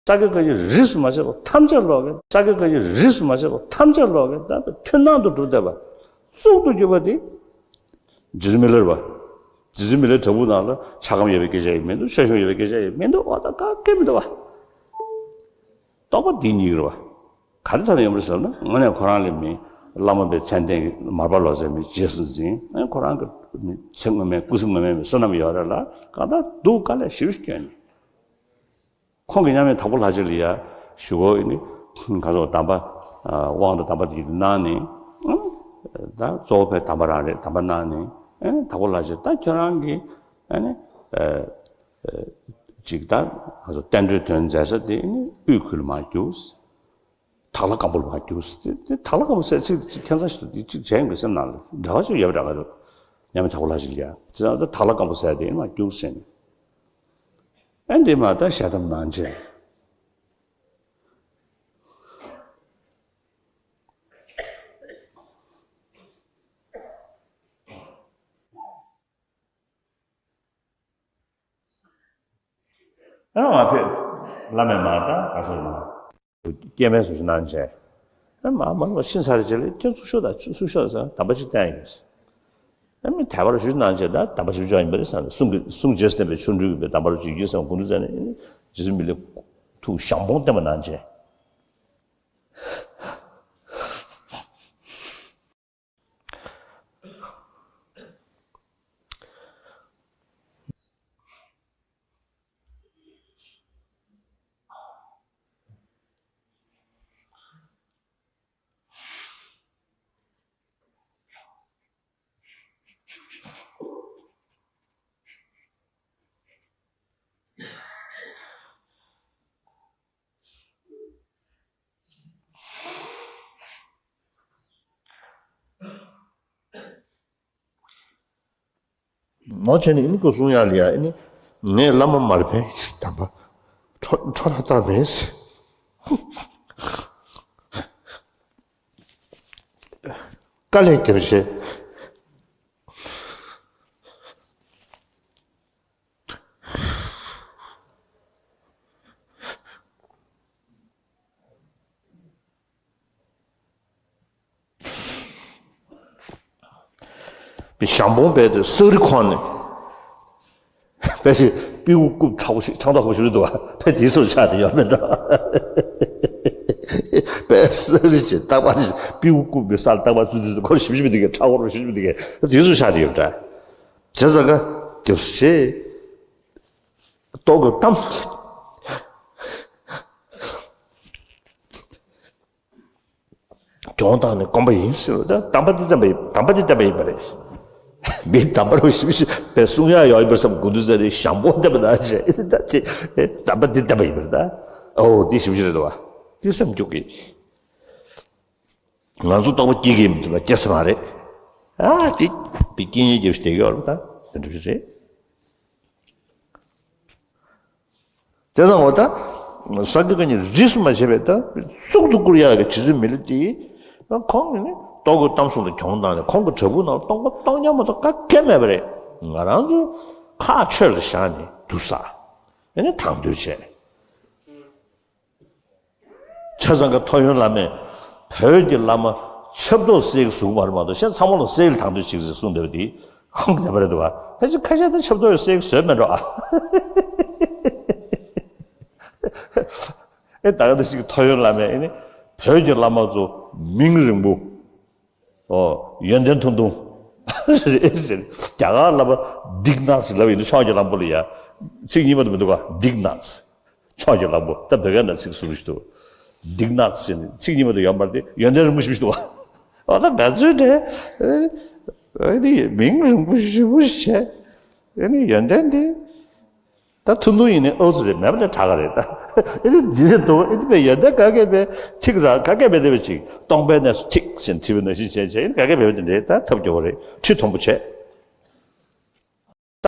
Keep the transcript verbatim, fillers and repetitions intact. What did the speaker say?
ས་དགེ་བཀའ་རྙིང་རིས་སུ་མ་ཆད་པ་ཐམས་ཅད་ལོག་གི། ས་དགེ་བཀའ་རྙིང་རིས་སུ་མ་ཆད་པ་ཐམས་ཅད་ལོག་གི། ད་མཐུན་སྣང་དུ་གྲུབ་བསྡད་པ། གཙུག་ཏུ་གྱུར་པ་དེ། རྗེ་བཙུན་མི་ལ་རས་པ། རྗེ་བཙུན་མི་ལའི་བྲག་ཕུག་ནང་ལ་ཆགས་སྒོམ་ཡོད་པའི་སྐད་ཆ་ཡང་མི་འདུག་ཆོས་སྐྱོང་ཡོད་པའི་སྐད་ཆ་ཡང་མི་འདུག་འོ་ད་ག་གེ་མི་འདུག་པ། རྟོགས་པ་འདི་ཉིད་རེད་པ། ག་རེ་ཐོག་ནས་ཡོང་བ་རེད་ཟེར་ན། དངོས་གནས་ཁོ་རང་ལས་མི་བླ་མ་པའི་མཚན་ལྡན་མར་པ་ལོ་ཙཱ་མི་རྗེས་སུ་འཛིན། ཁོ་རང་གི་ཚེ་སྔོན་མའི་སྐུ་གཟུགས་སྔོན་མའི་བསོད་ནམས་ཡོད་རེད་ལ། གང་ལྟར་སྡུག་དཀའ་ལས་ཞེ་པོ་བསྐྱོན་ནས། ཁོང་གིས་མཉམ་མེད་དྭགས་པོ་ལྷ་རྗེ་ལ་ཡ་ཞུ་གོ་ཡིན་ནི། ག་ཚོད་གདམས་པ། དབང་དང་གདམས་པ་དེ་གནང་ནས། ད་གཙོ་བོ་དཔེ་གདམས་པ་རང་རེད། གདམས་པ་གནང་ནས། དྭགས་པོ་ལྷ་རྗེ་ད་ཁྱོད་རང་གིས་ཨ་ནི་ཅིག་ད་ག་ཚོད་བསྟན་འགྲོའི་དོན་མཛད་ས་དེ་ནི་དབུས་ཁུལ་ལ་མར་རྒྱུགས། དྭགས་ལྷ་སྒམ་པོ་ལ་མར་རྒྱུགས། དེ་དེ་དྭགས་ལྷ་སྒམ་པོ་ཟེར་ཚིག་དེ་ཅིག་ཁྱད་མཚར་ཞིག་འདུག་དེ་ཅིག་གཞན་གྱི་སེམས་ནང་ལ་འདྲ་བ་ཅིག་ཡོད་པ་འདྲ་ག་འདུག་མཉམ་མེད་དྭགས་པོ་ལྷ་རྗེ་ལ་ཡ་དེ་ད་དྭགས་ལྷ་སྒམ་པོ་ཟེར་དེ་མར་རྒྱུགས་ཟེར་ནས། ཨ་འདི་མ་ད་ཞལ་གདམས་གནང་བྱས། ཨ་མ་ཕེབས། བླ་མས་མ་ད་ག་སོང་མ། སྐྱེས་མའི་གཟུགས་ཅིག་གནང་བྱས། ཨ་མ་མ་ལ་ཤི་ཚར་རྗེས་ལ་ཁྱོད་ཚུར་ཤོག་དང་ཚུར་ཤོག་ཟེར་གདམས་པ་ཅིག་བསྟན་ཡོད། ཨ་མི་དད་པ་རུ་ཞུ་གནང་བྱས། ད་གདམས་པ་ཞུ་ཆོག་ཡིན་པ་རེད་བསམ་ནས། གསུང་གི་གསུང་རྗེས་སུ་བསྟན་པའི་ཆོ་འཕྲུལ་གྱི་གདམས་པ་རུ་ཅིག་ཡོད་བསམ་དགོངས་འདུག་ཟེར་ནས། རྗེ་བཙུན་མི་ལའི་ཐུགས་ཞང་པོ་བསྟན་པ་གནང་བྱས། ནོ་བྱས་ནས་ཨ་ནི་སྐུ་གསུང་ཡག་ལ་ཡ་ཨ་ནི་ངས་བླ་མ་མར་ཕན་གྱི་གདམས་པ་འཕྲོ་འཕྲོ་བརླག་བཏང་མེད། དཀའ་ལས་བརྒྱབ་བྱས། པའི་ཞང་པོ་བས་དེ་སག་རི་ཁོག་ནས། པས་དེ་པིའུ་རྐུབ་ཁྲ་བོ་ཞིག་ཁྲག་མདོག་ཁ་པོ་ཞིག་རེད་འདུག་པ། པས་དེའི་སོར་ཆགས་དེ་ཡོད་མེད་འདྲ། པས་སག་རི་ཅན་རྟག་པར་པིའུ་རྐུབ་པའི་སར་རྟག་པར་ཚུད་དུས་སུ་ཁོར་ཞིབ་ཞིབ་འདུག་གས། ཁྲ་བོ་རུ་ཞིབ་ཞིབ་འདུག་གས། དེའི་སོར་ཆགས་དེ་ཡོད་འདྲ། བྱས་ཙང་ཀ་རྒྱབ་སུ་བྱས། ཏོག་གི་གཏམ་སོང་། གྱོང་བཏང་ནས་སྐོམ་པ་ཡིན་ཟེར་བ་དང་། གདམས་པ་འདི་བསྟན་པ་ཡིན། གདམས་པ་འདི་བསྟན་པ་ཡིན་པ་རེད། མི་གདམས་པ་རུ་ཞིབ་ཞིབ་པའི་གསུང་ཡག་ཡོད་ཡིན་པར་བསམ་དགོངས་འདུག་ཟེར་ནས་ཞང་པོ་བསྟན་པ་ན་བྱས། ད་ཅི་གདམས་པ་འདི་བསྟན་པ་ཡིན་པ་རེད་ད། ཨོ་འདི་ཞིབ་ཞིབ་རེད་འདུག་པ། འདི་སེམས་སྐྱོ་གི། ང་ཚོ་རྟོགས་པ་སྐྱེ་གི་མི་འདུག་ལ་སྐྱེ་ས་མ་རེད། ཨ་དེ་བི་སྐྱེ་ཉེན་རྒྱབ་ཞིག་བསྡད་ཀྱི་ཡོད་རེད་ད། དེ་འདྲ་ཞིག་རེད། དེ་ཙང་འོ་ད། ས་དགེ་བཀའ་རྙིང་རིས་སུ་མ་ཆད་པའི་ད་གཙུག་ཏུ་བཀུར་ཡག་གི་རྗེ་བཙུན་མི་ལ་དེ། ཁོང་གིས་ནི་ཏོག་གི་གཏམ་སོང་དུ་གྱོང་བཏང་ནས་ཁོང་གི་བྲག་ཕུག་ནང་སྟོང་པ་སྟོང་རྐྱང་མ་གཏོགས་ག་གེ་མེད་པ་རེད། ང་རང་ཚོ་ཁ་ཆོས་ལ་བཞག་ནས་དུ་ས། ཨེ་ནི་དང་དོད་བྱས། ཆ་ཚང་གི་ཐོ་ཡོན་བླ་མས་བོད་ཀྱི་བླ་མ་ཆབ་ཏོག་གསེར་གྱི་བཟོ་གི་མ་རེད་མ་གཏོགས་གཞན་ཚང་མ་ལ་གསེར་གྱི་དང་དོད་བྱེད་ཀྱི་རེད་གསུངས་བསྡད་པ་དེ་ཁོང་གི་བསྡད་པ་རེད་འདུག་བ། ཕལ་ཆེར་ཁ་ཤས་དེ་ཆབ་ཏོག་གི་གསེར་གྱི་བཟོས་མེད་འགྲོ་ཨ། ཨེ་ད་ག་དེ་ཞིག་གི་ཐོ་ཡོན་བླ་མས་ཨེ་ནི་བོད་ཀྱི་བླ་མ་ཚོ་མིང་རིང་པོ། ཨོ། ཡོན་ཏན་ཐུང་ཐུང་། རེད་ཟེར། རྒྱ་གར་བླ་མ་ཌིག་ནག་ཟེར་ལབ་ཡིན་ན་ཕྱོགས་ཀྱི་གླང་པོ་ལ་ཡ། ཚིག་གཉིས་མ་གཏོགས་མི་འདུག་ག་ཌིག་ནག་ཕྱོགས་ཀྱི་གླང་པོ། ད་བོད་སྐད་ནང་ཚིག་ཟུར་ཞིག་འདུག་ཌིག་ནག་ཟེར་ནས་ཚིག་གཉིས་མ་གཏོགས་ཡོད་མ་རེད་དེ། ཡོན་ཏན་རིན་པོ་ཆེ་ཞིག་འདུག་ག་ཨོ་ད་ང་ཚོའི་འདྲ། ཨེ་ནི་མིང་རིང་པོ་ཞེ་པོ་བྱས། ཨེ་ནི་ཡོན་ཏན་དེ། ད་ཐུང་ཐུང་ཡིན་ནའི་ཨོ་ཙི་རེད། མེད་པ་ལས་དྲག་ག་རེད་ད། ཨེ་ནི་འདི་རེད་འདུག་ཨེ་ནི་པའི་ཡོན་ཏན་ག་གེ་པའི་ཐིག་ར་ག་གེ་པའི་དེ་བས་ཅིག་སྟོང་པའི་གནས་སུ་ཐིག་ཟེར་བྲིས་པའི་ནང་བཞིན་བྱས་བྱས། ཨེ་ནི་ག་གེ་པའི་དེ་འདྲའི་ད་ཐབས་སྐྱོ་བོ་རེད། ཁྲི་མཐོན་པོ་བྱས།